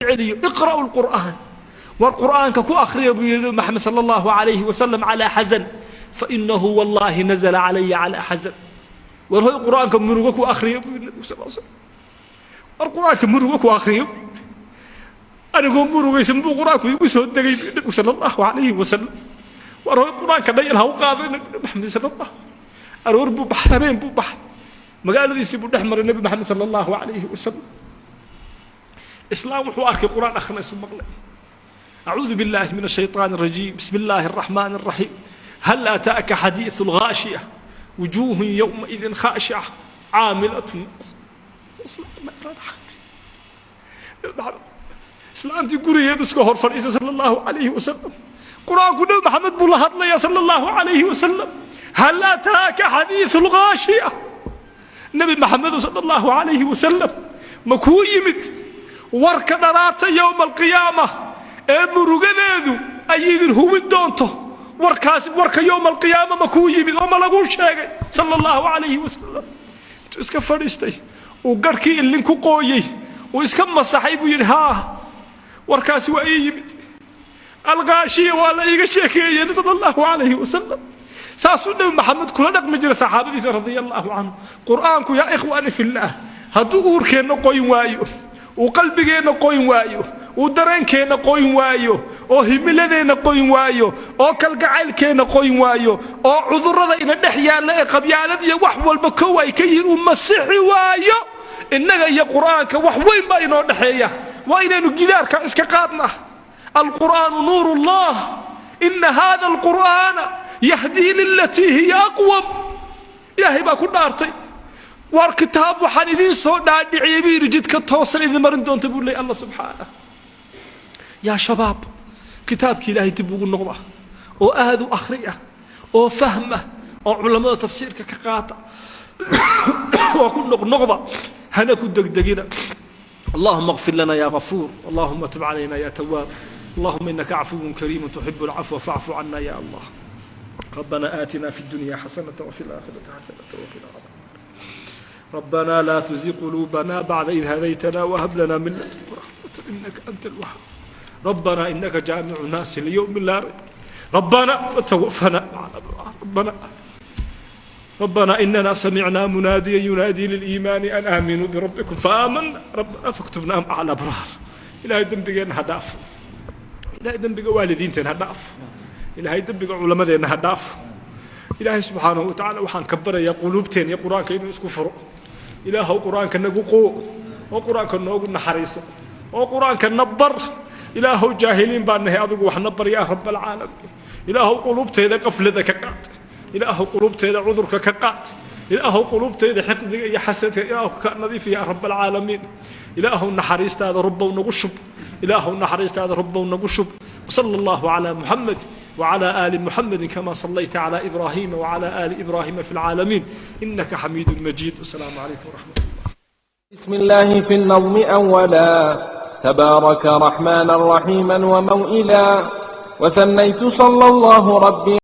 Celiyo, iqra'u lqur'aan, war Qur'aanka ku akhriya, buu yidhi Nabi Maxamed sala Allahu calayhi wasalam, calaa xasan, fainahu wallahi nazala calaya calaa xasan. War hoy, Qur'aanka murugo ku akhriya, buu yidhi nabigu sal slam. War Qur'aanka murugo ku akhriyo, anigoo murugaysan buu Qur'aanku igu soo degay, buu nabigu sala Allahu calayhi wasalam. War hoy, Qur'aanka dhayal ha u qaado. Nabi Maxamed sala Allah aroor buu baxay, habeen buu baxay, magaaladiisii buu dhex maray Nebi Maxamed sala Allahu calayhi wasalam. Islaam wuxuu arkay Qur'aan akhrinaysu maqlay. أعوذ بالله من الشيطان الرجيم، بسم الله الرحمن الرحيم، هل أتاك حديث الغاشية، وجوه يومئذ خاشعة عاملة تصلى نارا حامية. Islaamtii gurigeedu iska hor fadhiisa sala Allahu calayhi wasalam. Qur-aanku Nebi Maxamed buu la hadlaya sala Allahu calayhi wasalam. هل أتاك حديث الغاشية, Nebi Maxamedu sala Allahu calayhi wasalam, ma kuu yimid warka dharaata yowma alqiyaama ee murugadeedu ay idin hubin doonto? Warkaasi, warka yowma alqiyaama, ma kuu yimid oo ma laguu sheegay, sala Allahu calayhi wasalam? Intuu iska fadhiistay, uu garhkii illin ku qooyey, uu iska masaxay, buu yidhi: "Haa, warkaasi waa ii yimid, alghaashiya waa la iiga sheekeeyey," sala Allahu calayhi wasalam. Saasuu Nebi Maxamed kula dhaqmi jiray saxaabadiisa radia Allahu canhu. Qur'aanku, yaa ikhwaani fillaah, hadduu uurkeenna qoyn waayo, uu qalbigeenna qoyn waayo, uu dareenkeenna qoyn waayo, oo himiladeenna qoyn waayo, oo kalgacaylkeenna qoyn waayo, oo cudurrada ina dhex yaalla ee qabyaalad iyo wax walba kow ay ka yihiin uu masixi waayo, innaga iyo Qur'aanka wax weyn baa inoo dhexeeya. Waa inaynu gidaarka iska qaadna. القرآن نور الله، إن هذا القرآن يهدي للتي هي أقوم. Ilaahay baa ku dhaartay. Waar kitaab waxaan idiin soo dhaadhiciyey, buu yidhi, jidka toosan idin marin doonta, buu leeyay Allah subxaanah. Yaa shabaab, kitaabki Ilaahay dib ugu noqda oo aad u akhriya oo fahma oo culammada tafsiirka ka qaata oo ku noqnoqda, hana ku degdegina. اللهم اغفر لنا يا غفور، اللهم تب علينا يا تواب، اللهم إنك عفو كريم تحب العفو فاعف عنا يا الله. ربنا آتنا في الدنيا حسنة وفي الآخرة حسنة وقنا عذاب النار. ربنا لا تزغ قلوبنا بعد إذ هديتنا وهب لنا من لدنك رحمة إنك أنت الوهاب. ربنا إنك جامع الناس ليوم لا ريب. ربنا وتوفنا مع الأبرار. ربنا ربنا إننا سمعنا مناديا ينادي للإيمان أن آمنوا بربكم فآمنا، ربنا فاكتبنا مع الأبرار. Ilaahay dembigeenna ha dhaafo. Ilaahay dembiga waalidiinteen ha dhaafo. Ilaahay dembiga culammadeenna ha dhaafo. Ilaahay subxaanahu watacaala waxaan ka barayaa quluubteen iyo Qur-aanka inuu isku furo. Ilaahow, Qur-aanka nagu qoo oo Qur-aanka noogu naxariiso oo Qur-aanka na bar. Ilaahow, jaahiliin baan nahay, adigu waxna bar yaa rab alcaalamiin. Ilaahow, quluubteeda qaflada ka qaad. Ilaahow, quluubteeda cudurka ka qaad. Ilaahow, quluubteeda xiqdiga iyo xasadka Ilaahow ka nadiif yaa rab alcaalamiin. Ilaahow, naxariistaada Rabbow nagu shub. Ilaahow, naxariistaada Rabbow nagu shub. وصلى الله على محمد وعلى آل محمد كما صليت على إبراهيم وعلى آل إبراهيم في العالمين إنك حميد مجيد. والسلام عليكم ورحمة الله. بسم الله في النظم أولا، تبارك رحمانا رحيما وموئلا، وثنيت صلى الله ربي.